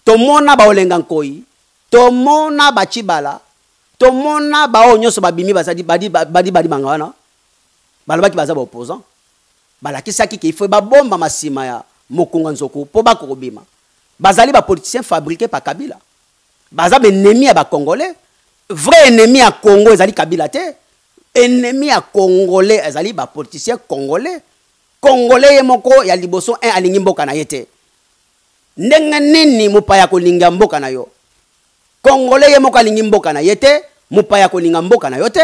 Tomona baolenga nkoi, tomona bachibala, tomona baoyo nyonso babimi bazali badi badi badi banga wana balobaki baza ba opposant, balakisaki ke il faut babombama nsima ya mokonga nzoku mpo bakokobima. Bazali ba politiciens fabriqués par Kabila, baza ba ennemi ya ba congolais. Vrai ennemi ya Congo ezali Kabila te, ennemi ya congolais ezali ba politiciens congolais. Congolais ye moko ya liboso un alingi mboka na ye te. Ndenge nini mopaya akolinga mboka na yo? Congolais ye moko alingi mboka na ye te, mopaya akolinga mboka na yo te.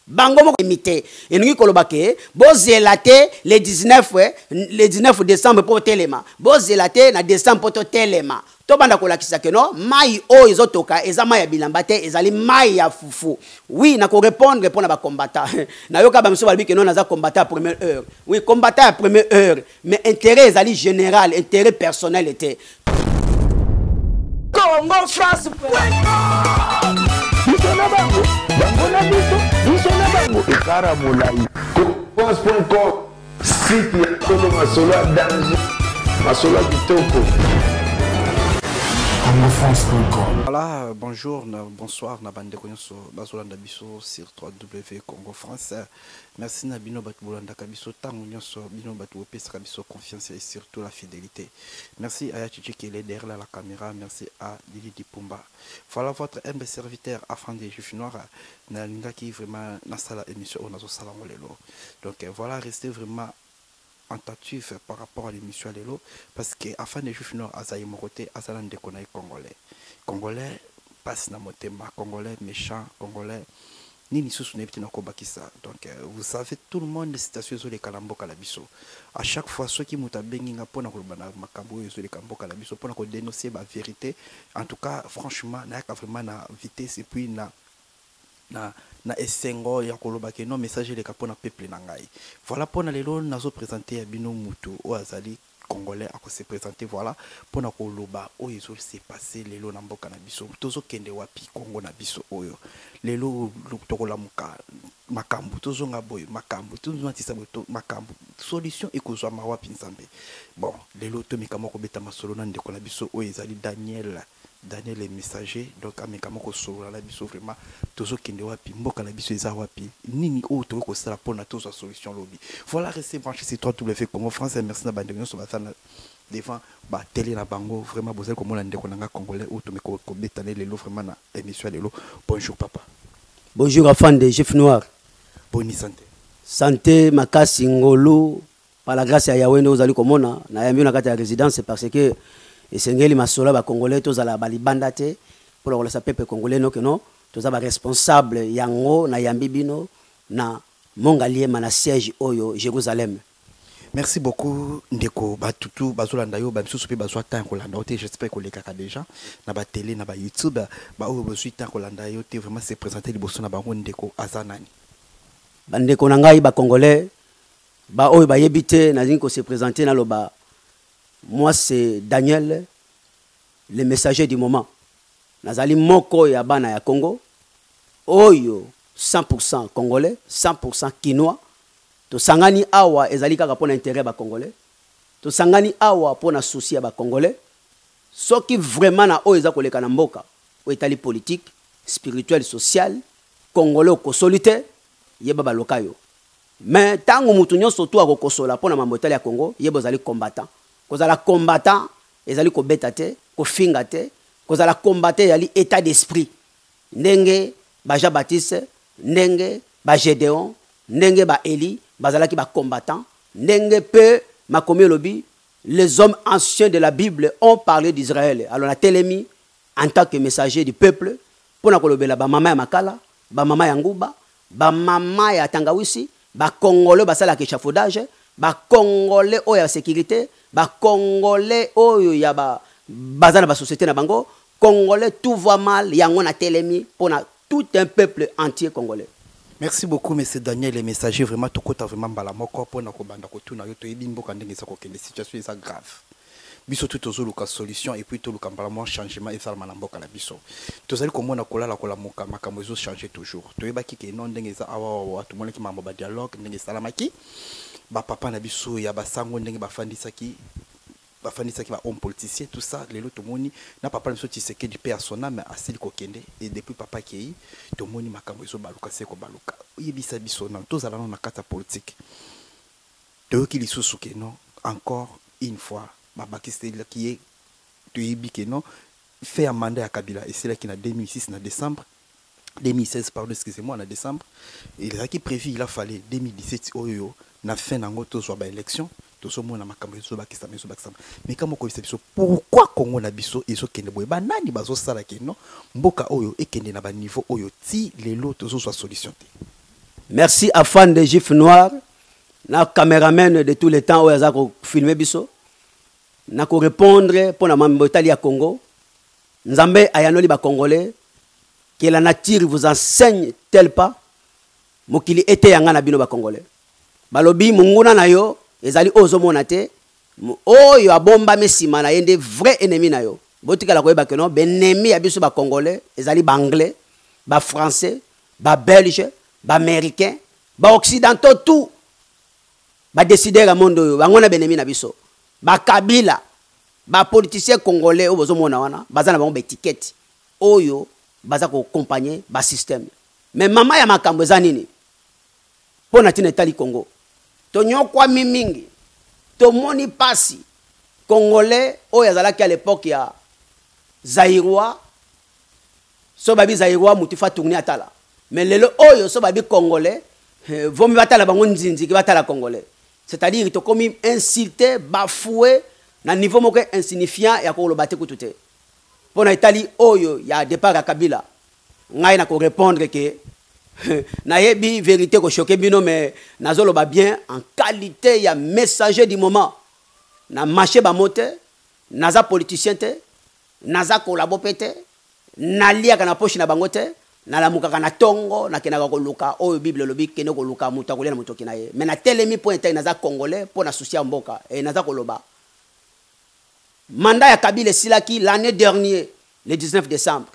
Bango moko te. Elingi koloba ke bozela te le 19, le 19 décembre mpo telema, bozela te na décembre mpo totelema, tobanda kolakisa ke no mai oyo ezotoka eza mai ya bilamba te, ezali mai ya fufu. Oui, nakorépondre mpo na bacombattant. Nayoka bamiso balobi ke no naza combattant ya première heure. Oui, combattant ya première heure, mais intérêt ezali général, intérêt personnel te. Congo France. Biso na bango, bango na biso, biso na bango, ekara molai. France.com, site ya solo, masolo ya danger, masolo ya kitoko. CongoFrance.com. Voilà, bonjour, bonsoir, na bande nyonso bazolanda biso sur 3W Congo France. Merci na bino bato bolandaka biso ntango nyonso, bino bato bopesaka biso confiance et surtout la fidélité. Merci à Yachichi qui est derrière la caméra, merci à Lili Dipumba. Voilà votre humble serviteur afin des Juifs noirs, nalingaki vraiment nasala émission oyo nazosala yango lelo. Donc voilà, restez vraiment attentif par rapport à l'émission lelo, parce que afin des Juifs noirs azali moko te, azala ndeko na ye congolais. Congolais passe na motema, congolais méchant, congolais nini susu nayebi te nakobakisa. Donc vous savez, tout le monde, situation ezoleka na mboka na biso. À chaque fois soki moto abengi nga mpona koloba na makambo oyo ezoleka mboka na biso, mpona kodénoncer ba vérité, en tout cas franchement nayaka vraiment na vitesse et puis na esengo ya koloba ke non, message eleka mpona peuple na ngai. Voilà, mpona lelo nazoprésente ya bino mutu oyo azali congolais, akose présenter. Voilà, mpona koloba oyo ezose passe lelo na mboka na biso. Tozokende wapi Kongo na biso oyo? Lelo tokolamuka makambo, tozonga boye makambo, tozonatisa boye makambo, solution ekozwama wapi, Nzambe? Bon, lelo tomeka moko kobeta masolo na ndeko na biso oyo ezali Daniel, Daniel le messager. Donc ameka moko kosolola na biso vraiment, tozokende wapi, mboka na biso eza wapi, nini oyo tokoki kosala mpona tozwa solution lobi. Voilà, restez branché sur 3W Congo France. Merci na bandeko nyonso baza na devant batele na bango. Vraiment bozali komona ndeko na nga congolais oyo tomeka kobetana lelo vraiment na émission ya lelo. Bonjour papa. Bonjour afande Juif Noir. Boni santé? Santé makasi, ngolu, par la grâce ya Yahweh. Nde ozali komona nayambi yo na kati ya résidence parce que esengeli masolo ya bacongolais, tozala balibanda te mpona kolasa peuple congolais noke no toza baresponsable. Yango nayambi bino na Mongaliema, na siège oyo Jérusalem. Merci beaucoup ndeko. Batutu bazolanda yo, bamisusu mpe bazwa temps ya kolanda yo te. J'espère kolekaka déjà na batele, na bayoutube. Baoyo bozwi temps kolanda yo te, vraiment se présenter liboso na bango. Ndeko aza nani? Bandeko na ngai bacongolais, baoyo bayebi te, nalingi kose présenter, naloba: moi c'est Daniel le messager du moment. Nazali moko ya bana ya Congo oyo 100% congolais, 100% kinois. Tosangani awa ezali kaka mpona intérêt ya bacongolais, tosangani awa mpona souci ya bacongolais. Soki vraiment na oyo eza koleka na mboka oyo etali politique, spirituel, social, congolais okosoli te, yeba baloka yo. Mais ntango motu nyonso tu akokosola mpo na mambo etali ya Congo, yeba ozali combattant. Kozala combattant ezali kobeta te, kofinga te. Kozala combattant ezali état d'esprit, ndenge ba Jean Baptiste, ndenge ba Gédéon, ndenge ba Eli bazalaki bacombattant, ndenge mpe makomi elobi: les hommes anciens de la Bible ont parlé d'Israël. Alors natelemi en tant que messager du peuple mpona kolobela bamama ya Makala, bamama ya Nguba, bamama ya Tangawisi, bacongolais basalaka échafaudage, bacongolais oyo ya sécurité, bacongolais oyo ya baza na basociété na bango. Congolais, tout va mal. Yango natelemi mpona tout un peuple entier congolais. Merci beaucoup monsieur Daniel le messager. Vraiment tokota vraiment mbala moko mpona kobanda kotuna yo. Toyebi mboka ndenge eza kokende, situation eza grave. Biso tu tozoluka solution et puis toluka mbala mwa changement esalama na mboka na biso. Tozali komona kolala kolamuka, makambo ezochange toujours. Toyebaki ke no ndenge eza awa, tomonaki makambo badialogue ndenge esalamaki, bapapa na biso ya basango ndenge bafandisaki. Bafandisaki ba homme politicien, tout ça. Lelo tomoni na papa na biso Tshisekedi, paix à son âme, asili kokende. Et depuis papa akei, tomoni makambo ezobaluka se kobaluka. Oyebisa biso nano, tozala nano na kati ya politique. Toyoki lisusu ke non, encore une fois babakiselaki ye. Toyebi ke non, fin ya mandat ya Kabila esilaki na 2006 na décembre 2016, pardon, excusez-moi, na décembre. Ezalaki prévu, il a fallu 2017 oyo na fin nango tozwa baélection. Tozomona makambo ezobakisama, ezobakisama. Mais kama okoyebisa biso pourquoi Congo na biso ezokende boye, banani bazosala ke non, mboka oyo ekende na baniveau oyo ti lelo tozozwa solution te? Merci à fan de Gif Noir na caméraman de tous les temps oyo aza kofilme biso. Na korépondre mpo na mambo etali ya Congo, Nzambe ayanoli Bacongolais: que la nature vous enseigne tel pas. Mokili eteya nga na bino Bacongolais. Balobi monguna na yo ezali oyo ozomona te, oyo abombami nsima na ye nde vrai ennemi na yo. Botikala koyeba ke non, baennemi ya biso Bacongolais ezali Baanglais, Bafrançais, Babelge, Baaméricain, Baoccidentaux, tout badécideur ya monde oyo. Bango na baennemi na biso. Bakabila, bapoliticien congolais oyo bozomona wana, baza na bango baétiquette oyo baza koaccompagne basystème. Mais mama ya makambo eza nini mpo na ntina etali Congo? Tonyokwami mingi, tomoni mpasi. Congolais oyo azalaki à l'époque ya Zaïrois, so babi Zaïrois, mutu fa tourne atala. Mais lelo oyo, so babi Congolais, vomi batala bango nzinziki, batala Congolais. C'est-à-dire tokomi insulté, bafoué na niveau moko insignifiant ya koloba te kutu te. Mpo na etali oyo ya départ ya Kabila, ngai na korépondre ke nayebi vérité kochoquer bino, mais nazoloba bien en qualité ya messager du moment. Na marché bamo te, naza politicien te, naza collabo mpe te, naliaka na poche na bango te. Nalamukaka na ntongo, nakendaka koluka oyo Bible elobi: kende koluka moto akolia na motoki na ye. Mais natelemi mpo etali naza Congolais, mpo na souci ya mboka. E naza koloba, mandat ya Kabila esilaki l'année dernière le 19 décembre.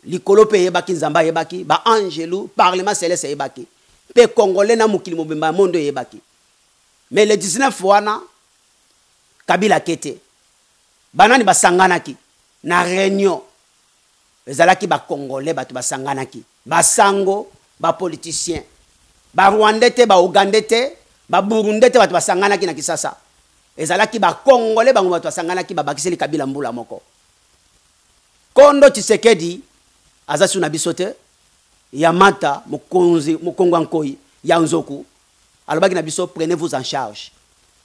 Likolo mpe eyebaki, Nzambe ayebaki, baangelu, parlement céleste eyebaki mpe Congolais na mokili mobimba ya monde eyebaki. Mais le 19 wana, Kabila ake te. Banani basanganaki na réunion? Ezalaki Bacongolais bato basanganaki, basango, bapoliticien, Barwandais te, Baugandais te, Baburundais te. Bato basanganaki na Kisasa ezalaki Bacongolais. Bango bato basanganaki, babakiseli Kabila mbula moko. Kondo Tshisekedi aza su na biso te. Ya mata mokonzi, mokongo ya nkoi ya nzoku, alobaki na biso: prenez vous en charge.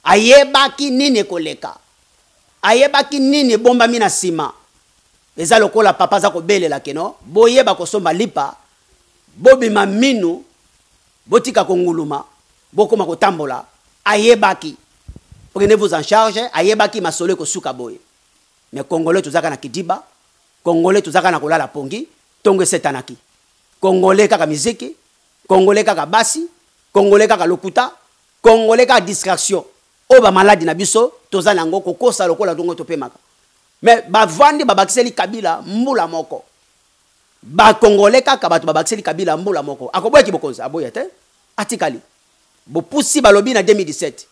Ayebaki nini ekoleka, ayebaki nini ebombami na nsima. Eza lokola papa aza kobelela keno boyeba kosomba lipa, bobima minu, botika konguluma, bokóma kotambola. Ayebaki prenez vous en charge, ayebaki masolo ekosuka boye. Mais Congolais tozaka na kidiba, Congolais tozaka na kolala pongi, ntongo esetanaki. Congolais kaka miziki, Congolais kaka basi, Congolais kaka lokuta, Congolais kaka distraction. Oyo bamaladi na biso toza nango, kokosa lokola ntongo topemaka. Mais bavandi, babakiseli Kabila mbula moko. Bacongolais kaka bato babakiseli Kabila mbula moko. Akoboyaki bokonzi, aboya te, atikali. Bopusi, balobi na 2017.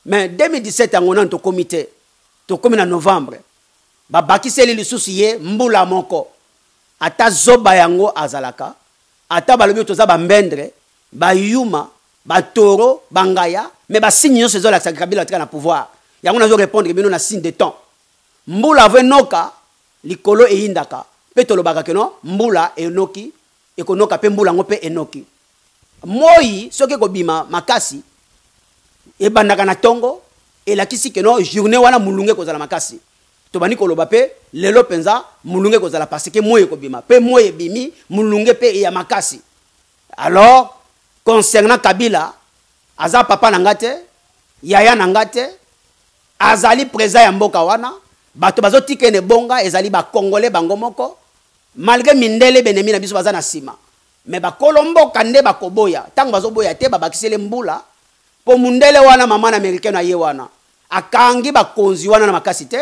Mais 2017 yango nanu tokomi te, tokomi na novembre, babakiseli lisusu ye mbula moko. Ata zoba yango azalaka, ata balobi toza bambendre, bayuma, batoro, bangaya, mais basigne nyonso ezolakisaka Kabila atika na pouvoir. Yango nazo répondre bino na signe de temps. Mbula avo enoka, likolo eyindaka mpe tolobaka keno mbula enoki, ekonoka mpe mbula yango mpe enoki. Moi soki ekobima makasi, ebandaka na ntongo, elakisi keno journée wana molunge ekozala makasi. Tobandi koloba mpe lelo mpenza molunge ekozala, parce que moi ekobima mpe moi ebimi, molunge mpe eya makasi. Alors, concernant Kabila, aza papa na nga te, yaya na nga te, azali président ya mboka wana. Bato bazotika ene ebonga ezali Bacongolais bango moko, malgré mindele benemi na biso baza na nsima. Mais bakolo mboka nde bakoboya. Ntango bazoboya te, babakiseli mbula mpo mundele wana, mama na américain na ye wana, akangi bakonzi wana na makasi te,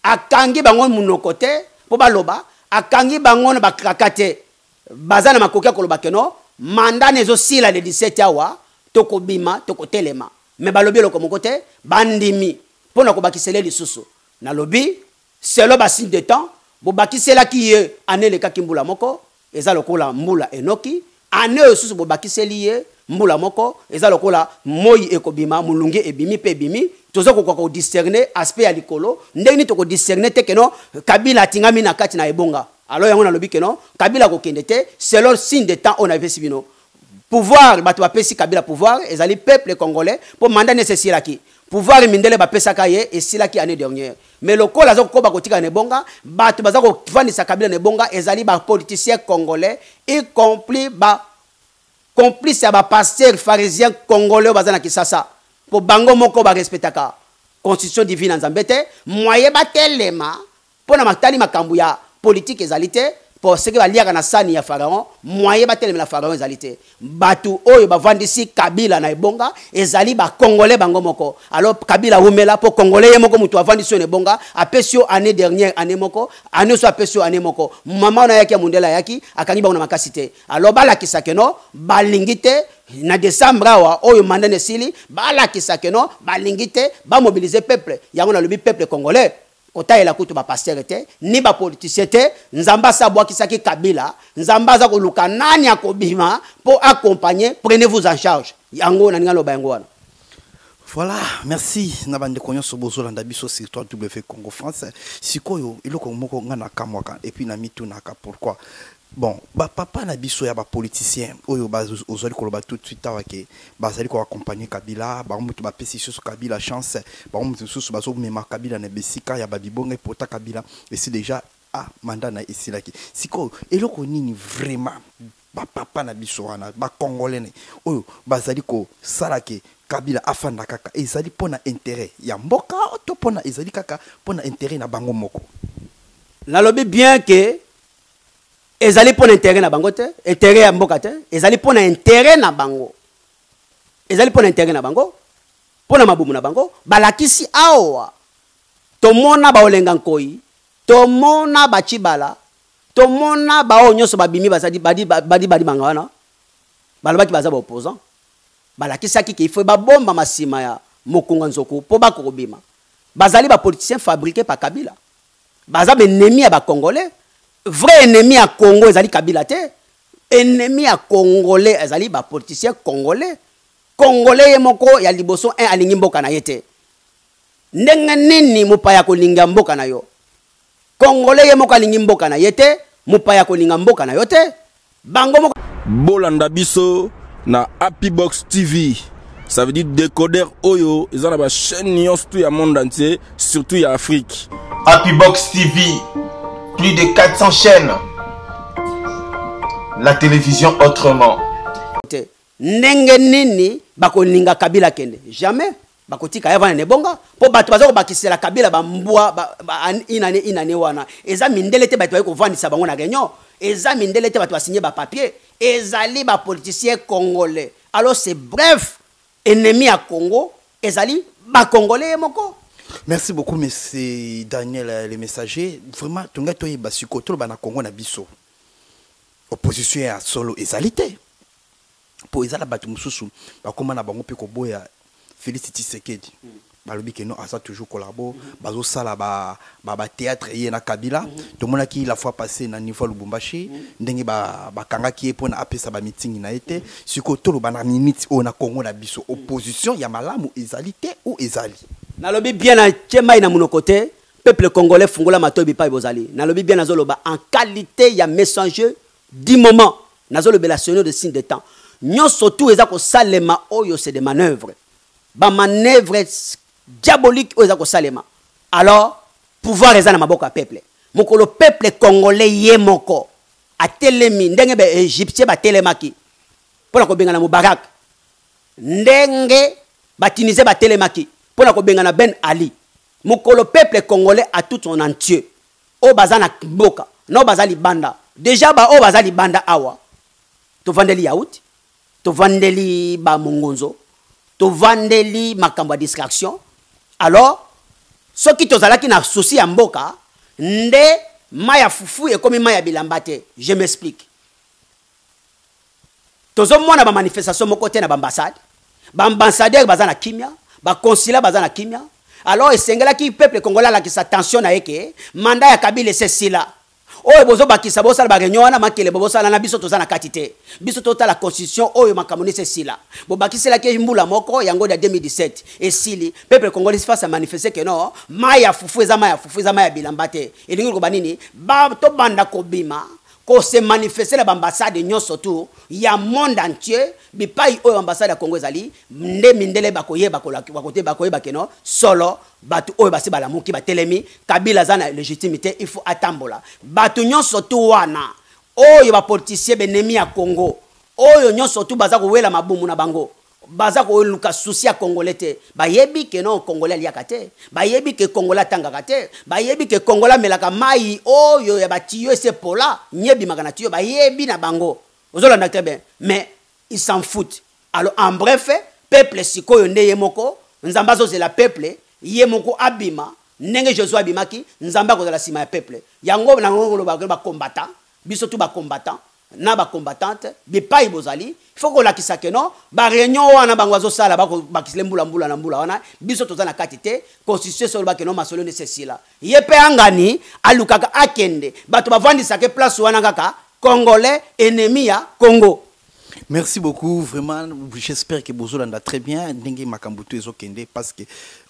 akangi bango munoko te mpo baloba, akangi bango na bakraka te. Baza na makoki ya koloba keno mandat na ezosila le 17 awa, tokobima, tokotelema. Mais balobi eloko moko te, bandimi. mpo na kobakisela ye lisusu. Nalobi, selon ba signes de temps, bobakiselaki ye annee elekaki mbula moko, eza lokola mbula enoki, annee oyo susu bobakiseli ye mbula moko, eza lokola moyi ekobima, molunge ebimi pe ebimi, toza kokoka ko discerner aspect ya likolo, ndenge nini toko discerner te que non Kabila atingami na kati na ebonga? Alors yango nalobi que non Kabila akokende te selon signe de temps oyo napesi bino. Pouvoir bato bapesi Kabila pouvoir ezali peuple congolais po mandat nese esilaki. Pouvoir mindele bapesaka ye esilaki annee dernière. Mais lokola aza kokoba kotika na ebonga, bato baza kovandisa Kabila na ebonga ezali ba politiciens congolais y compris ba complice ya ba pasteurs pharisiens congolais oyo baza na Kisasa po bango moko ba respectaka constitution divine ya Nzambe te, moyen batelema mpo na matali makambo ya politike ezali te, mpo soki baliaka na sani ya Pharaon, moyen batelemela Pharaon ezali te. Bato oyo bavandisi Kabila na ebonga ezali ba Congolais bango moko. Alors Kabila wumela, mpo Congolais ye moko moto avandisi yo na ebonga, apesi yo annee dernière annee moko, annee oso apesi yo annee moko. Mama wana ayaki ya mondele ayaki, akangi bango na makasi te. Alors balakisa que non, balingi te na décembre awa oyo mandat na esili, balakisa que non, balingi te, ba mobiliser peuple. Yango nalobi peuple congolais kotalela kutu ba pasteur te ni ba politicien te. Nzambe asi abwakisaki Kabila, Nzambe aza koluka nani akobima po accompagner. Prenez-vous en charge. Yango nalinga loba yango wana. Voilà, merci na bande nyonso bozolanda biso sur 3W Congo France. Sikoyo eloko moko nga na kamwaka et puis na mitunaka pourquoi. Bon, ba papa na biso ya ba politicien oyo ba ozali koloba tout de suite awa ke bazali ko accompagner Kabila, bango mutu bapesi susu Kabila chance, bango mutu susu bazomema Kabila na besika ya babibonga epota Kabila esi déjà ah mandat na esilaki. Sikoyo eloko nini vraiment ba papa na biso wana ba congolais ne oyo bazali kosala ke Kabila afanda kaka, ezali pona intérêt ya mboka to pona ezali kaka pona intérêt na bango moko? Nalobi bien ke ezali pona intérêt na bango te, intérêt ya mboka te, ezali pona intérêt na bango. Ezali pona intérêt na bango, pona mabumu na bango. Balakisi awa tomona ba Olenga Nkoyi, tomona ba Tshibala, tomona ba oyo nyonso babimi bazali badi badi badi banga wana, balobaki baza ba opposant. Balakisaki ke il faut babomba masima ya mokonga nzoku po bakobima. Bazali ba politiciens fabriqués par Kabila. Baza ba ennemi ya ba congolais. Vrai ennemi ya Congo ezali Kabila te. Ennemi ya congolais ezali ba politiciens congolais. Congolais ye moko ya liboso un alingi mboka na ye te. Ndenge nini mopaya kolinga mboka na yo? Congolais ye moko alingi mboka na ye te, mopaya kolinga mboka na yo te. Bango moko bolanda biso na Happy Box TV. Ça veut dire décodeur oyo eza na ba chaîne nyonso tout ya monde entier, surtout ya Afrique. Happy Box TV, plus de 400 chaînes. La télévision autrement. Te. Ndenge nini bakolinga Kabila kende? Jamais. Bakotika ya vana nebonga po bato baza kobakisela Kabila ba mbwa ba, ba, an, inane inane wana. Eza mindele te bato baye kovandisa bango na réunion. Eza mindele te bato ba signer ba papier. Ezali ba politiciens congolais. Alors c'est bref, ennemi ya Congo ezali ba congolais ye moko. Merci beaucoup monsieur Daniel le messager. Vraiment tonga toyeba siko toloba na Congo na biso. Opposition ya solo ezali te. Po ezala bato mosusu bakoma na bango pe koboya Félix Tshisekedi. Balobi ke non, aza toujours collabo, bazosala ba, ba, ba théâtre ye na Kabila. Tomonaki la fois passée na niveau Lubumbashi, ndenge ba, bakangaki ye pona apesa ba meeting na ye te. Sikoyo toloba na minute oyo na Congo na biso, opposition ya malamu ezali te ou ezali? Nalobi bien na tie mai na monoko te, peuple congolais fungola matoyi bipai bozali. Nalobi bien nazoloba en qualité ya messager du moment, nazolobela seigneur de signe de temps. Nyonso tout eza kosalema oyo c'est des manœuvres. Ba manœuvres diaboliques oyo eza kosalema. Alors pouvoir eza na maboko ya peuple. Mokolo peuple congolais ye moko atelemi ndenge ba égyptien batelemaki mpona kobengana Moubarak, ndenge ba Tunisien batelemaki mpona kobengana Ben Ali. Mokolo peuple congolais à tout son entier oyo baza na mboka na oyo baza libanda, déjà ba oyo baza libanda awa tovandeli yaourt, tovandeli ba mongonzo, tovandeli makambo ya distraction. Alors soki tozalaki na souci ya mboka nde mai ya fufu ekomi mai ya bilamba te. Je m'explique. Tozomona ba manifestation moko te na ba ambassade. Ba ambassadeur baza na kimia, ba consulat baza na kimia. Alors esengelaki peuple congolais alakisa tension na ye ke mandat ya Kabila esi esila. Oyo bozobakisa, bosala ba réunion wana, makelebo bosala na biso, toza na kati te. Biso totala constitution oyo, makambo nisi esila. Bobakiselaki mbula moko, yango ya 2017 esili. Peuple congolais face à manifester ke non, mai ya fufu eza mai ya fufu, eza mai ya bilamba te. Elingi koloba nini? Tobanda kobima, kose manifester na baambassade nyonso tu ya monde entier. Bipai oyo ambassade ya Congo ezali, nde mindele bakoyeba, bakoyeba ke non, solo bato oyo basi balamuki, batelemi. Kabila aza na légitimité, il faut atambola. Bato nyonso tu wana oyo bapoliticien, baennemi ya Congo, oyo nyonso tu baza kowela mabumu na bango, baza koluka souci ya Congolais te. Bayebi ke non, Congolais aliaka te, bayebi ke Congolais atangaka te, bayebi ke Congolais amelaka mai oyo ya batiyo ese pola nyebimaka na tiyo, bayebi na bango. Ozolanda très bien, mais ils s'en foutent. Alors, en bref, peuple sikoyo nde ye moko Nzambe azozela peuple ye moko abima ndenge Jésus abimaki. Nzambe akozala nsima ya peuple. Yango nango koloba bacombattant, biso tu bacombattant na bacombattante, bipai bozali, faut kolakisa ke non, baréunion wana bango bazosala, bakisile mbula mbula na mbula wana, biso toza na kati te. Constitution so olobaki non, masolo nde sesila. Ye mpe angani alukaka akende, bato bavandisaka place wana kaka Congolais ennemi ya Congo. Merci beaucoup, vraiment. J'espère que bozolanda très bien ndenge makambo to ezokende, parce que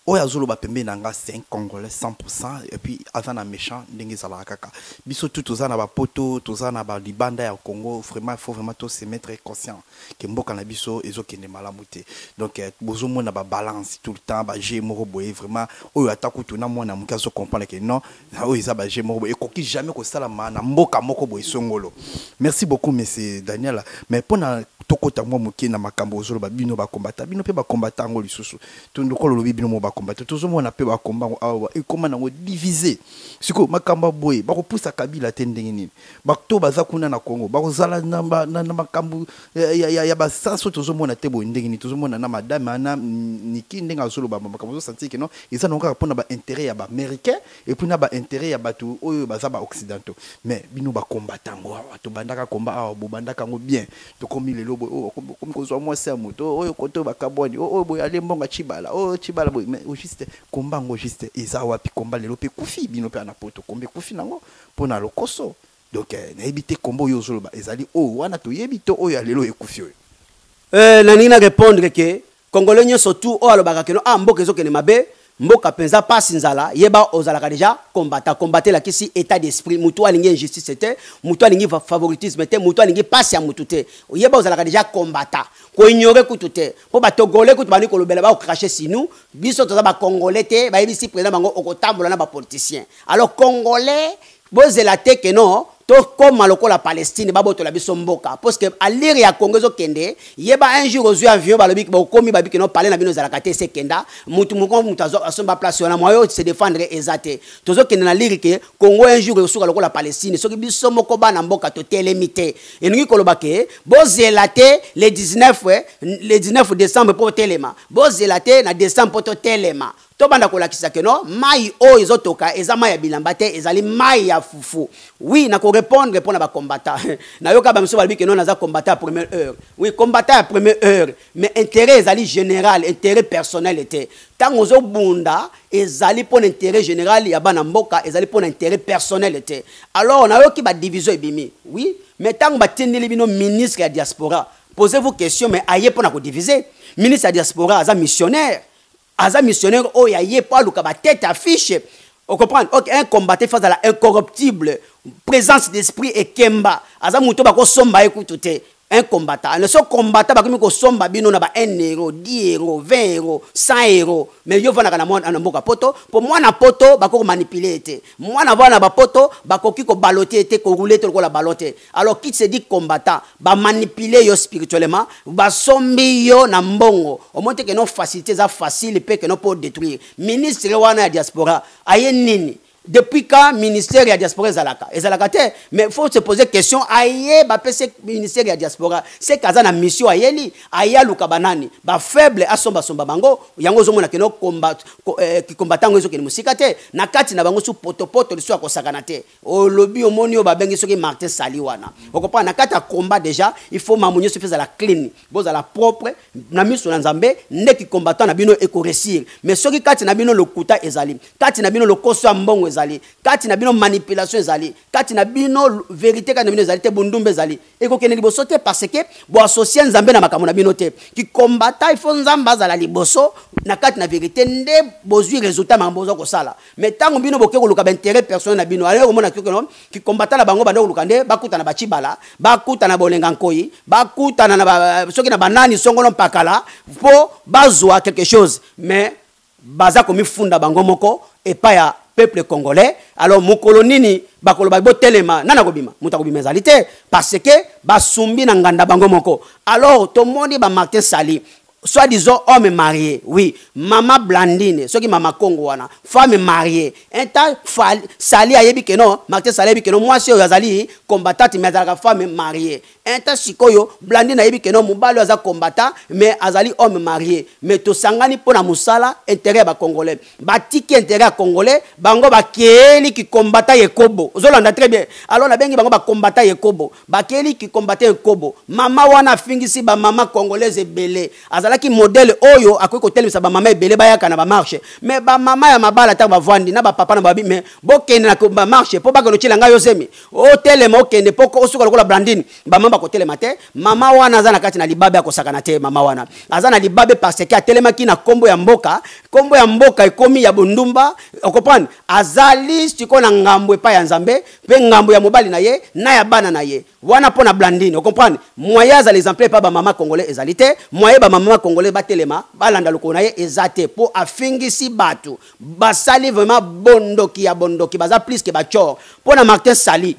oyo azoloba pembeni na nga, c'est un Congolais 100%, et puis aza na méchant ndenge ezalaka kaka. Biso tu toza na bapoto, toza na balibanda ya Congo. Vraiment, il faut vraiment to se mettre conscient ke mboka na biso ezokende malamu te. Donc bozomona babalance tout le temps, baje moko boye vraiment oyo ata kutu na mwana moke azocomprendre ke non, oyo eza baje moko boye, ekoki jamais kosalama na mboka moko boye songolo. Merci beaucoup, monsieur Daniel. Mais mpona tokota mwa moke na makambo ozoloba, bino bakombata, bino mpe bakombata yango lisusu, lokola olobi bino mo bakombata, tozomona mpe bakomba yango awa ekóma nango divise. Sikoyo makambo ya boye, bakopusa Kabila te ndenge nini? Bato baza kuna na Congo bakozala na makambo ya basanso, tozomona te boye ndenge nini? Tozomona na madame ana Niki ndenge azoloba makambo, ozosentir ke non, eza nango kaka mpona baintérêt ya baaméricain et puis na baintérêt ya bato oyo baza baoccidentaux. Mais bino bakombata yango awa, tobandaka komba awa, bobandaka yango bien, tokomi lelo boye, oyo okomi kozwa mwasi ya moto oyo, kote oyo bakabwani, oyo boye ale mbongo Cibala, oyo Cibala boye. Mais au juste komba yango juste eza wapi? Komba lelo mpe ekufi, bino mpe ana poto, komba ekufi nango mpo na lokoso. Donc nayebi te, komba oyo ozoloba ezali oyo wana toyebi to oyo ya lelo ekufi oyo? Nalingi na répondre ke Congolais nyonso tu oyo alobaka ke non, ah, mboka ezokende mabe, mboka mpenza pasi, nzala, yeba ozalaka déjà combattant. Combattant elakisi état d'esprit. Motu alingi injustice te, motu alingi favoritisme te, motu alingi pasi ya motu te, yeba ozalaka déjà combattant. Koignore kutu te, mpo batogolais kutu bandi kolobela, bakocracher sur nous. Biso toza bacongolais te, bayebisi président bango okotambola na bapoliticien. Alors Congolais, bozela te ke non, tokóma lokola Palestine, babotola biso mboka, parce que allure ya Congo ezokende. Yeba un jour ozwi avion, balobi bokomi, babi no pale na bino ezalaka te, esekenda mutu moko, mutu asomba place wana, moyo se défendre eza te. Tozokende na allure ke Congo un jour ekosuka lokola Palestine soki biso moko bana mboka totelemi te. Elingi koloba ke bozela te le 19, le 19 décembre mpo totelema, bozela te na décembre mpo totelema. Tobanda kolakisa ke non, mai oyo ezotoka eza mai ya bilamba te, ezali mai ya fufu. Oui, nakorépondre mpo na bacombattant. Nayoka bamiso balobi ke non, naza combattant ya première heure. Oui, combattant ya première heure, mais intérêt ezali général, intérêt personnel te. Ntango ozobunda, ezali mpo na intérêt général ya bana mboka, ezali mpo na intérêt personnel te. Alors nayoki badivision ebimi, oui, mais ntango batindeli bino ministre ya diaspora, posez-vous question, mais aye mpo na kodivise? Ministre ya diaspora aza missionnaire, aza missionnaire oyo aye mpo aluka batête affiche. Ocomprendre? Ok, un combattant face azala incorruptible, présence d'esprit ekemba, aza moto bakosomba ye kutu te. Un combattant, le so combattant, bakomi kosomba bino na ba 1 euro, 10 euro, 20 euro, 100 euro, mais yo vandaka na mboka poto, mpo mwana poto bakoki komanipuler ye te, mwana vana bapoto bakoki kobalote ye te, korouler te lokola ballon te. Alors qui se dit combattant, bamanipuler yo spirituellement, basombi yo na mbongo, omoni te ke non, facilité eza facile mpe ke non, mpo détruire. Ministre wana ya diaspora aye nini? Depuis quand ministère ya diaspora ezalaka? Ezalaka te. Mais faut se poser question, aye bapesi ministère ya diaspora, c'est kaza na mission ayeli, aye aluka banani, ba faible asomba somba bango, yango ozomona keno combat ki combattant ngo ezokende mosika te, na kati na bango su potopoto lisu akosakana te. Olobi omoni oyo babengi soki Martin Sali wana. Okopa na kati ya combat déjà, il faut mamu nyonso ezala clean, bozala propre na miso na Nzambe, nde ki combattant na bino eko réussir. Mais soki kati na bino lokuta ezali, kati na bino lokoso ya mbongo ezali, kati na bino manipulation ezali, kati na bino vérité kati na bino ezali te, bondumba ezali, ekokende liboso te parce que bo associer Nzambe na makambo na bino te. Ki combattant, il faut Nzambe azala liboso na kati na vérité nde bozwi résultat makambo boza kosala. Mais tango bino boke koluka ba intérêt personnel na bino, allez komona que non, ki combattant na bango bando koluka nde bakuta na bachibala, bakuta na bolenga nkoi, bakuta na ba, soki na banani songolo mpakala po bazwa quelque chose, mais baza komifunda bango moko epai ya peuple congolais. Alors mokolo nini bakoloba botelema, nana kobima, moto akobima ezali te parce que basumbi na nganda bango moko. Alors tomoni ba Martin Sali, soi-disant homme marié, oui, mama Blandine, soki mama Congo wana, femme mariée, un temps Sali ayebi que non, Martin Sali ayebi que non, mwasi oyo azali combattante mais azalaka femme mariée. Un temps sikoyo Blandine ayebi que non, mobali oyo aza combattant mais azali homme marié, mais tosangani mpona mosala intérêt ya ba congolais, batiki intérêt ya congolais, bango bakeli ki combattant yekobo. Ozolanda très bien. Alors nabengi bango ba combattant yekobo, bakeli ki combattant yekobo. Mama wana afingisi ba mama congolaise ebele, azalaki modèle oyo akoki kotelemisa ba mama ebele bayaka na ba marche, mais ba mama ya mabala ntango bavandi na ba papa na babi, mais bokende na ba marche mpo bakende otyela ngai yo zemi, otelema okende mpo osuka lokola Blandine. Ba mama bakotelema te. Mama wana aza na kati na libabe, akosakana te. Mama wana aza na libabe parce que atelemaki na kombo ya mboka, kombo ya mboka ekomi ya bondumba. Okomprendre, azali sikoyo na ngambo epai ya Nzambe mpe ngambo ya mobali na ye na ya bana na ye wana mpo na Blandine. Okomprendre, moyen azala exemplaire epai bamama congolais ezali te, moyen bamama congolais batelema balanda lokolo na ye eza te, mpo afingisi bato, basali vraiment bondoki ya bondoki, baza plus que bachor. Mpo na Martin Sali,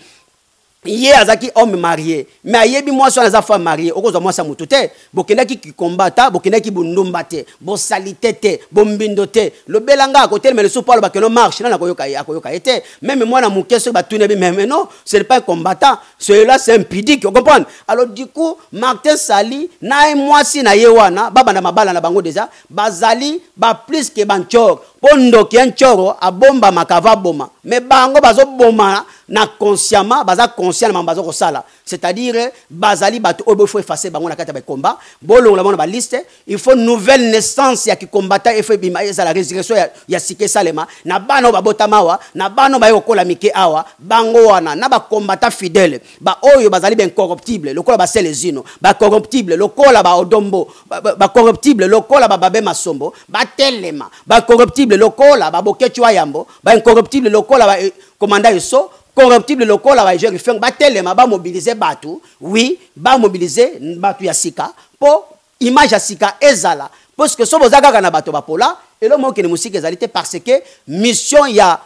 ye azalaki homme marié, mais ayebi mwasi wana aza femme mariée. Okozwa mwasi ya motu te. Bokendaki kikombata, bokendaki bondumba te, bosalite te, bombindo te. Lobelanga akotelema lisusu mpo aloba keno marche, nani akoyoka ye? Akoyoka ye te. Même mwana moke soki batuni bi, mais non, ce n'est pas un combattant, celui-là c'est un pudique. Comprendre? Alors du coup Martin Sali na ye mwasi na ye wana babanda mabala na bango déjà, bazali ba plus que banchor, mpo ndoki ya nchoro abombamaka ava boma, mais bango bazoboma na consciemment, baza conscient na mambo baza kosala, c'est-à-dire bazali bato oyo faut effacer bango na kati ya bakomba, bolongola bango na baliste. Il faut nouvelle naissance ya kikombata, il faut ebima, ezala résurrection ya sika esalema na bana oyo babotama awa, na bana oyo baye kokola mike awa. Bango wana na bakombata fidèle, baoyo bazali baincorruptible lokola baselezino, bacorruptible lokola baodombo, bacorruptible lokola bababe masombo, batelema, bacorruptible lokola babokecu wa yambo, baincorruptible lokola ba commandant eso, corruptible lokola ba Jerry Feng, batelema, bamobilize bato, oui, bamobilize bato ya sika mpo image ya sika ezala, parce que so boza kaka na bato bapola, elo moko okende mosika ezali te, parce que mission ya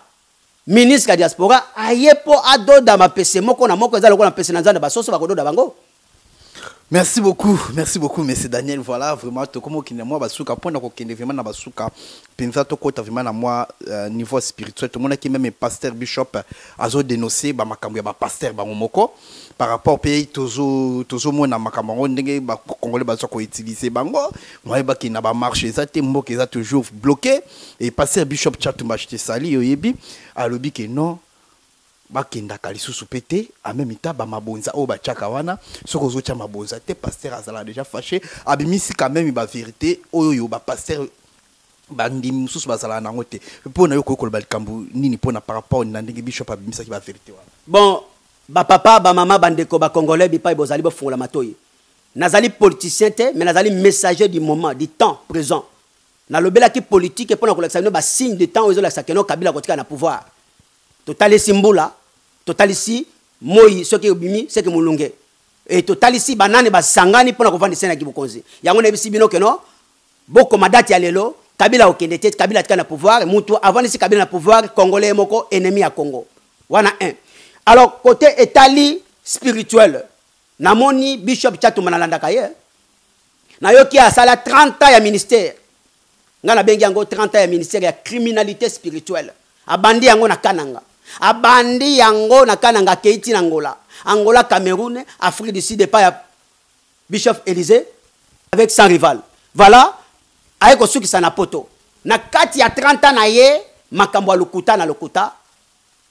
ministre ya diaspora aye mpo adoda mapese moko na moko, eza lokola mapese na Nzambe, basoso bakododa bango. Merci beaucoup, monsieur Daniel. Voilà, vraiment, tout comme okende moi basuka pona kokende vraiment na basuka penza, to kota vraiment na moi niveau spirituel. Tout le monde qui même pasteur bishop azo dénoncer ba makambo ya ba pasteur bango moko par rapport pays tozo tozo mona makambo ngo ndenge ba congolais bazo ko utiliser bango moi ba ki na ba marche eza te, mboka eza toujours bloqué. Et pasteur bishop Chatumba Sali oyebi alobi que non, bakendaka lisusu mpe te, en même temps bamabonza oyo batiaka wana, soki ozotia mabonza te, pasteur azala déjà fâché. Abimisi quand même bavérité oyo bapasteur bandimi mosusu bazalaka nango te. Mpo na yo koki koloba likambo nini mpona par rapport na ndenge bishop abimisaki bavérité wana? Bon, bapapa, bamama, bandeko bacongolais bipai bozali, bofungola matoi. Nazali politicien te, mais nazali messager du moment, du temps présent. Nalobelaki politique mpona kolakisa bino basigne de temps oyo ezolakisa keno Kabila kotika na pouvoir. Totalisi mbula, totalisi moi, soki obimi seke molunge, e totalisi banani basangani mpona kovandisa na bokonzi. Yango nayebisi bino keno bokoma date ya lelo, Kabila okende te, Kabila atika na pouvoir. Mutu avandisi Kabila na pouvoir, congolais moko, ennemi ya Congo wana 1. Alors côté etali spirituel, namoni bishop Chatumba, nalandaka ye, nayoki asala 30 ans ya ministère. Ngai nabengi yango 30 ans ya ministère ya criminalité spirituelle. Abandi yango na Kananga. Abandi yango na Kananga, akei ti na Angola. Angola, Cameroun, Afrique du Sud epai ya Bishop Elysée avec sans rival. Voilà, aye kosukisa na poto. Na kati ya 30 ans na ye, makambo ya lokuta na lokuta,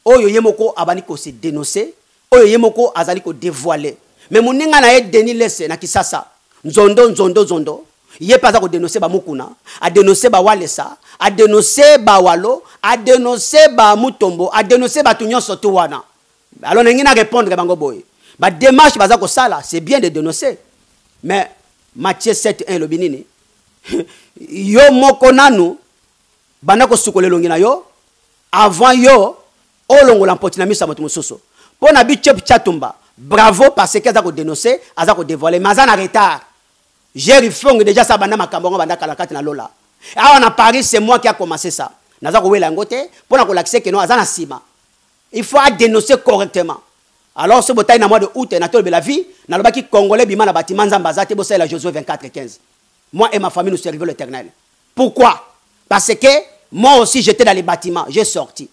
oyo ye moko abandi ko se dénoncer, oyo ye moko azali ko dévoiler. Mais moninga na ye Denis Lesse na Kisasa, nzondo nzondo nzondo, ye mpe aza ko dénoncer ba Mukuna, a dénoncer ba Walesa, a dénoncer ba Walo, a dénoncer ba Mutombo, a dénoncer bato nyonso tu wana. Alors ndenge na répondre bango boye, ba démarche baza kosala, c'est bien de dénoncer, mais Matthieu 7:1 elobi nini? Yo moko nanu banda kosukola elongi na yo avant yo olongola mpoti na miso ya moto mosusu. Mpo na Bishop Tshiatumba, bravo, parce que aza kodénoncer, aza kodévoiler, mais aza na retard. Jerry Fong déjà ça banda makambo yango banda kala kati na lola. Awa na Paris, c'est moi qui a commencé ça. Naza kowela yango te mpo na kolakisa ke non, aza na nsima. Il faut dénoncer correctement. Alors ce botayi na mois de août na tolobela vie, nalobaki congolais bima na bâtiment Nzambe aza te, bosalela Josué 24:15. Moi et ma famille, nous servons l'Éternel. Pourquoi? Parce que moi aussi j'étais dans les bâtiments, j'ai sorti.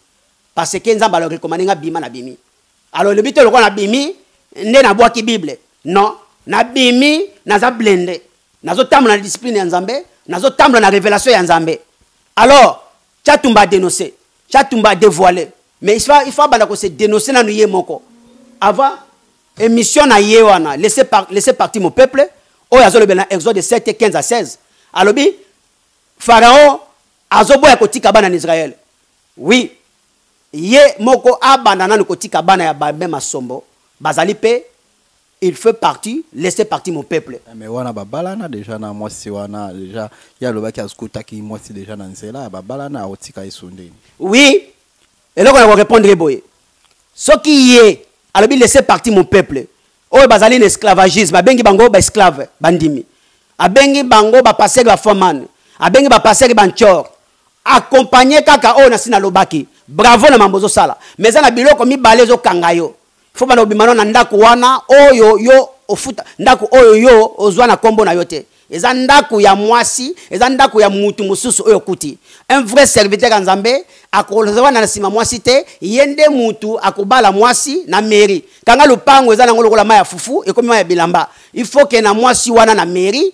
Parce que Nzambe a recommandé nga bima na bimi. Alors le but le na bimi nde na bwaki Bible. Non, na bimi naza blindé. Nazo tambola na discipline ya Nzambe, nazo tambola na révélation ya Nzambe. Alors Tshiatumba a dénoncé, Tshiatumba a dévoilé. Mais il faut banda ko se dénoncer na ye moko. Avant émission na ye wana, laissez partir mon peuple. Oyo azolobela na Exode 7, 15 à 16. Alobi Pharaon azoboya kotika bana na Israël. Oui, ye moko abanda nanu kotika bana ya Babin Masombo, bazali pe, il fait partie, laissez partir mon peuple. Eh, mais wana babalana déjà na mwasi wana déjà ya lobaki azokutaki mwasi déjà na nzela babalana aotika ye sonde. Oui, eloko na korépondre boye. Soki ye alobi laissez partir mon peuple, oyo bazali na esclavagisme, abengi bango ba esclave bandimi, abengi bango ba passer ba foreman, abengi ba passer ba nchor, accompagner kaka oyo nasi nalobaki. Bravo na mambo ozosala, mais eza na biloko mibale ezokanga yo. Faut bana obima na ndako wana oyo yo ofuta, ndako oyo yo ozwa na kombo na yo te. Eza ndako ya mwasi, eza ndako ya mutu mosusu oyo okuti. Un vrai serviteur ya Nzambe akozwa na nsima mwasi te, ye nde mutu akobala mwasi na mairie. Kanga lopango eza nango lokola mai ya fufu, ekomi mai ya bilamba. Il faut que na mwasi wana na mairie,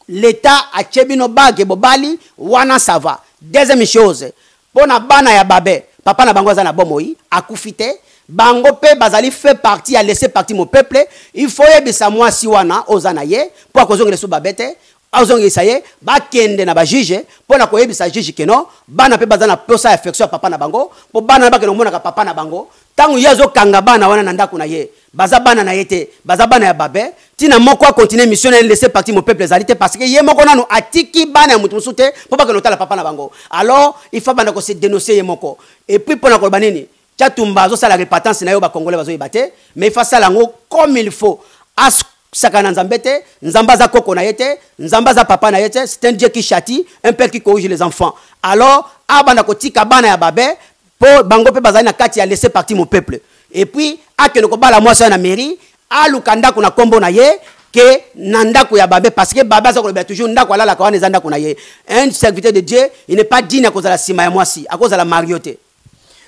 l'État atie bino bague bobali, wana ça va. Deuxième chose, mpo na bana ya babe, papa na bango aza na bomoi, akufi te, bango mpe bazali fait partie ya laisser partir mon peuple. Il faut yebisa mwasi wana oza na ye mpo akozongela so babe te, azongisa ye, bakende na bajuge mpo na koyebisa juge ke non, bana mpe baza na posa ya affection ya papa na bango, mpo bana bakende komonaka papa na bango. Ntango ye azokanga bana wana na ndako na ye, baza bana na ye te, baza bana ya babe. Ntina moko akontinue mission na ye laisser partir mon peuple ezali te, parce que ye moko nanu atiki bana ya moto mosusu te mpo bakende kotala papa na bango. Alors il faut banda kose dénoncer ye moko. Et puis mpo na koloba nini, Tshiatumba azosala repentance na yo, bakongolais bazoyeba te, mais il faut asala yango comme il faut. Asaka na Nzambe te, Nzambe aza koko na ye te, Nzambe aza papa na ye te. C'est un Dieu qui châtie, un père qui corrige les enfants. Alors abanda kotika bana ya babe mpo bango mpe bazali na kati ya laisser partir mon peuple. Et puis akende kobala mwasi na mairie, aluka ndako na kombo na ye ke na ndako ya babe, parce que babe aza kolobela toujours ndako alalaka wana eza ndako na ye. Un serviteur de Dieu, il n'est pas digne akozala nsima ya mwasi, akozala mario te.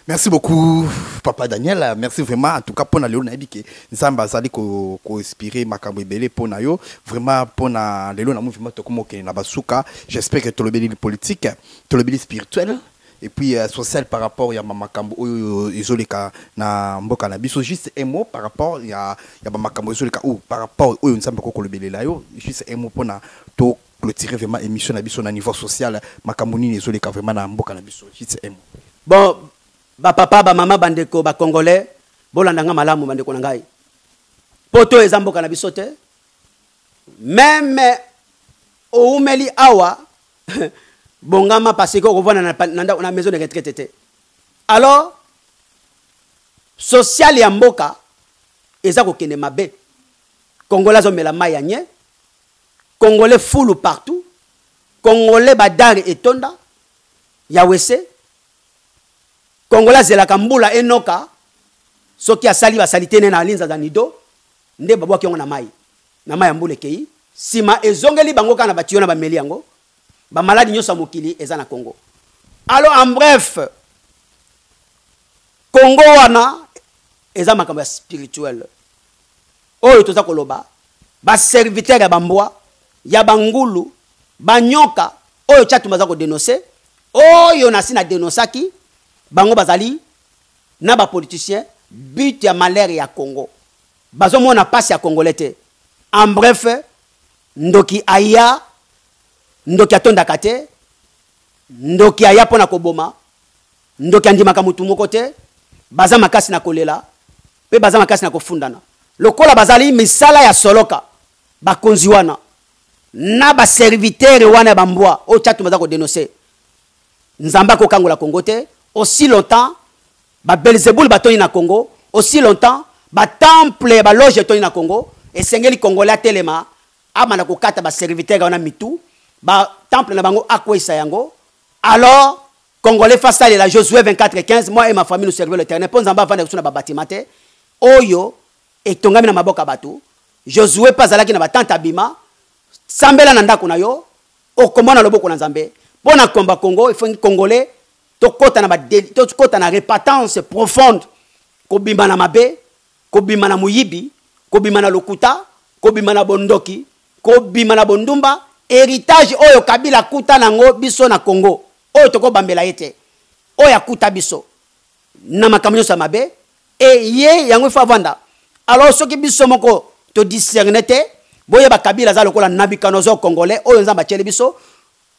Merci beaucoup, Papa Daniel. Merci vraiment. En tout cas, pour lelo nayebi ke Nzambe azali ko ko inspirer makambo ebele pour na yo. Vraiment pour na lelo na mouvement to komo na basuka. J'espère que tolobeli politique, tolobeli spirituel et puis social par rapport ya makambo oyo ezoleka na mboka na biso. Juste un mot par rapport ya ba makambo ezoleka ou par rapport oyo Nzambe ko kolobelela yo. Juste un mot pour na to clôturer vraiment émission na biso na niveau social, makambo nini ezoleka vraiment na mboka na biso. Juste un mot. Bon, ba papa, ba mama, bandeko, ba congolais, bolanda nga malamu bandeko na ngai. Poto eza mboka na biso te. Même oumeli awa bongama, parce que okovanda na maison de retraite te. Alors social ya mboka eza kokende mabe. Congolais azomela mai ya nye, congolais fulu partout, congolais badare etonda ya wese, congolais azelaka mbula enoka soki asali basali te ne na linza za nido nde babwaki yango na mai, na mai ya mbula ekei nsima ezongeli bango kaka na batiyo na bameli yango. Bamaladi nyonso ya mokili eza na Congo. Alors en bref, Congo wana eza makambo ya spirituel oyo toza koloba. Baserviteur ya bambwa, ya bangulu, banyoka oyo Tshatumba aza kodénoncer, oyo nasi na dénonçaki bango, bazali na bapoliticien but ya malheur ya Congo. Bazomona mpasi ya Congolais te. En bref, ndoki aya, ndoki atondaka te, ndoki aya mpo na koboma, ndoki andimaka motu moko te. Baza makasi na kolela mpe baza makasi na kofundana lokola bazali misala ya soloka. Bakonzi wana na baserviteur wana ya bambwa oyo Tshatumba baza kodénoncer, Nzambe akokangola Congo te aussi longtemps babelzebul batondi na Congo, aussi longtemps batemple ya baloge etondi na Congo. Esengeli Congolais atelema, amanda kokata baserviteur wana mitu, batemple na bango akweyisa yango. Alors Congolais face alela Josué 24 15: "Moi et ma famille, nous servons l'Éternel." Mpo Nzambe avanda biso na babatima te oyo etongami na maboko ya bato. Josué mpe azalaki na batante abima. Sambela na ndako na yo, okomona loboko na Nzambe. Mpo na komba Congo, il faut Congolais tokɔta na, tokɔta na repentance profonde, kobima na mabe, kobima na moyibi, kobima na lokuta, kobima na bondoki, kobima na bondumba. Héritage oyo Kabila akuta nango biso na Congo, oyo tokobambela ye te, oyo akuta biso na makambo nyonso ya mabe, e ye yango ifo avanda. Alors soki biso moko todiscerne te, boyeba Kabila aza lokola Nabucodonosor congolais oyo Nzambe atieli biso.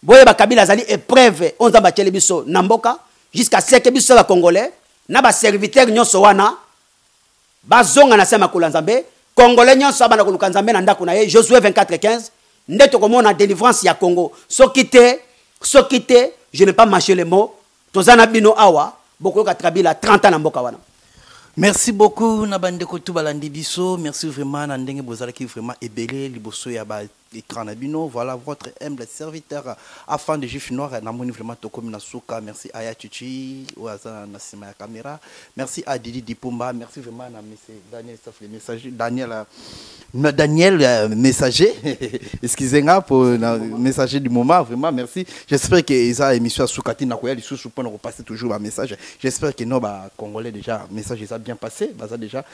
Boyeba Kabila azali épreuve oyo Nzambe atieli biso na mboka, jusqu'à ce que biso bacongolais na baserviteur nyonso wana bazonga na se ya makolo ya Nzambe. Congolais nyonso abanda koluka Nzambe na ndako na ye, Josué 24 15, nde tokomona délivrance ya Congo. Soki te, soki te, je n'ai pas mâché les mots, toza na bino awa, bokoyoka Kabila 30 ans na mboka wana. Merci beaucoup na bandeko tu balandi biso. Merci vraiment na ndenge bozalaki vraiment ebele liboso ya ba écran na bino. Voilà votre humble serviteur afin de juif noir. Namoni vraiment tokomi na suka. Merci aya Chichi oyo aza na nsima ya caméra. Merci à Didi Dipumba. Merci vraiment na monsieur Daniel Saf, le messager Daniel, Daniel messager, excusez-moi pour na messager du moment. Vraiment merci. J'espère que eza émission ya suka te, nakoya lisusu mpona kopasser toujours ba message. J'espère que no ba Congolais déjà, message eza bien passé, baza déjà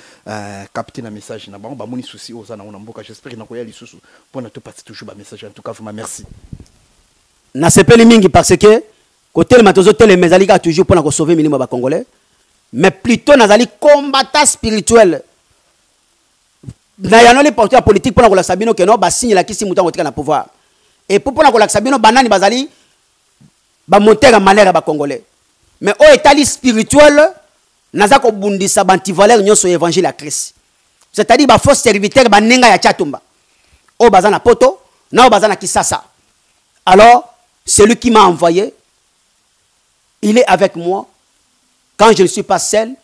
capté na message na bango, bamoni souci oyo oza nango na mboka. J'espère que nakoya lisusu mpona topasser toujours ba message. En tout cas, vraiment merci. Nasepeli mingi parce que kotelema tozotelema ezali kaka toujours mpona kosauver milimo ya bacongolais, mais plutôt nazali combattant spirituel na yanoli parti ya politique mpona kolakisa bino que no basigne elakisi moto yango tika na pouvoir, et puis mpona kolakisa bino banani bazali bamontere ya malheur ya bacongolais. Mais oyo etali spirituel, naza kobundisa baantivaleur nyonso ya évangile ya Christ, c'est-à-dire bafaux serviteur, banenga ya Tshatumba oyo baza na Poto na oyo baza na Kisasa. Alors celui qui m'a envoyé, il est avec moi quand je ne suis pas seul,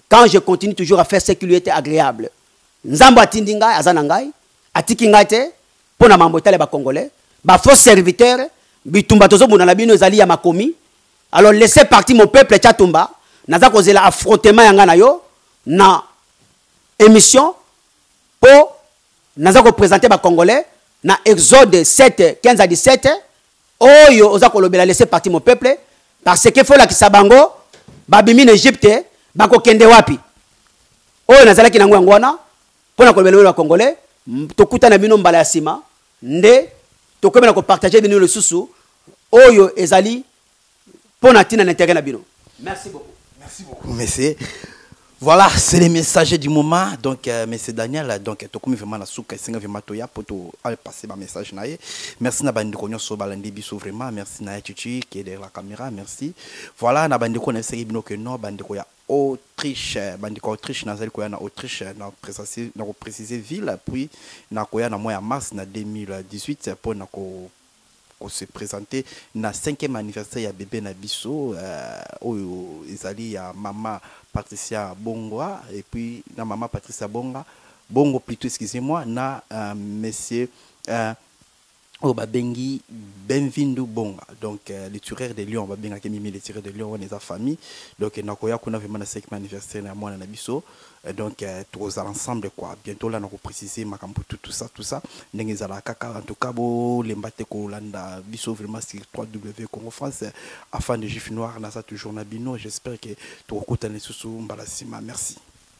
quand je continue toujours à faire ce qui lui était agréable. Nzambe atindi ngai, aza na ngai, atiki ngai te. Mpo na mambo etali bacongolais, bafaux serviteur, bitumba tozobunda na bino ezali ya makomi. Alors laissez partir mon peuple. Tshatumba, naza kozela affrontement ya ngai na yo na émission, mpo naza koprésenter bacongolais na Exode 7 15 à 17 oyo oza kolobela "Laissez partir mon peuple", parce que faut lakisa bango babimi na Egypte, bakokende wapi. Oyo nazalaki nango yango wana mpo na kolobela bino bacongolais. Tokutana bino mbala ya nsima nde tokomi na kopartager bino lisusu oyo ezali mpo na ntina na intérêt na bino. Merci beaucoup. Merci beaucoup, monsieur. Voilà, c'est les messagers du moment. Donc, monsieur Daniel, donc, tokomi vraiment na suka, esenga vraiment toya po to passer ba message na ye. Merci na bandeko nyonso balandi biso vraiment. Merci na Chichi qui est derrière la caméra. Merci. Voilà, na bandeko na seri bino que no bandeko ya Autriche, bandeko Autriche, nazali koya na Autriche, na préciser, na préciser ville, puis na koya na mois ya mars na 2018 pour na ko se présenter na cinquième anniversaire ya bébé na biso oyo ezali ya mama Patricia Bongwa et puis na mama Patricia Bonga Bongo plutôt, excusez-moi, na monsieur Oyo babengi Benvindu Bonga, donc le tireur de lion, babengaki Mimi le tireur de lion. Wana eza famille. Donc nakoya kuna vraiment na 5 anniversaire na mwana na biso. Donc tokozala ensemble quoi. Bientôt là nakoprécise makambo tout, tout ça, tout ça, ndenge ezalaka kaka. En tout cas, bolemba te kolanda biso vraiment sur 3W Congo France, afin de Juif Noir. Naza toujours na bino. J'espère que tokokutana lisusu mbala nsima. Merci.